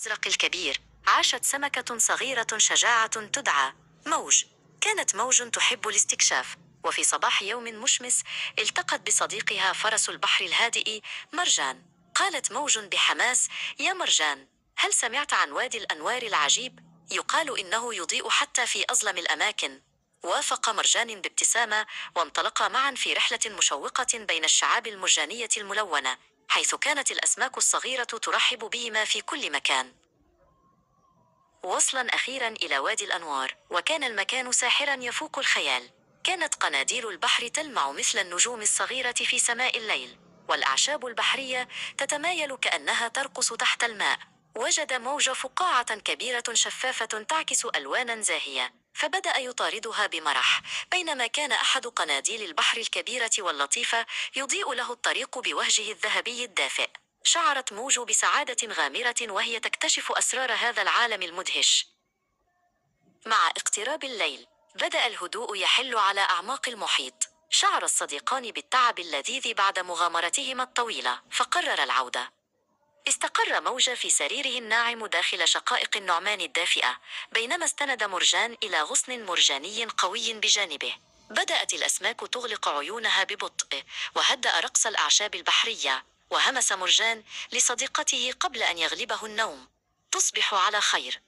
الأزرق الكبير عاشت سمكة صغيرة شجاعة تدعى موج. كانت موج تحب الاستكشاف، وفي صباح يوم مشمس التقت بصديقها فرس البحر الهادئ مرجان. قالت موج بحماس: يا مرجان، هل سمعت عن وادي الأنوار العجيب؟ يقال إنه يضيء حتى في أظلم الأماكن. وافق مرجان بابتسامة، وانطلقا معا في رحلة مشوقة بين الشعاب المرجانية الملونة، حيث كانت الأسماك الصغيرة ترحب بهما في كل مكان. وصلا أخيرا إلى وادي الأنوار، وكان المكان ساحرا يفوق الخيال. كانت قناديل البحر تلمع مثل النجوم الصغيرة في سماء الليل، والأعشاب البحرية تتمايل كأنها ترقص تحت الماء. وجد موج فقاعة كبيرة شفافة تعكس ألوانا زاهية، فبدأ يطاردها بمرح، بينما كان أحد قناديل البحر الكبيرة واللطيفة يضيء له الطريق بوهجه الذهبي الدافئ. شعرت موج بسعادة غامرة وهي تكتشف أسرار هذا العالم المدهش. مع اقتراب الليل بدأ الهدوء يحل على أعماق المحيط. شعر الصديقان بالتعب اللذيذ بعد مغامرتهما الطويلة، فقرر العودة. استقر موج في سريره الناعم داخل شقائق النعمان الدافئة، بينما استند مرجان إلى غصن مرجاني قوي بجانبه. بدأت الأسماك تغلق عيونها ببطء، وهدأ رقص الأعشاب البحرية، وهمس مرجان لصديقته قبل أن يغلبه النوم: تصبح على خير.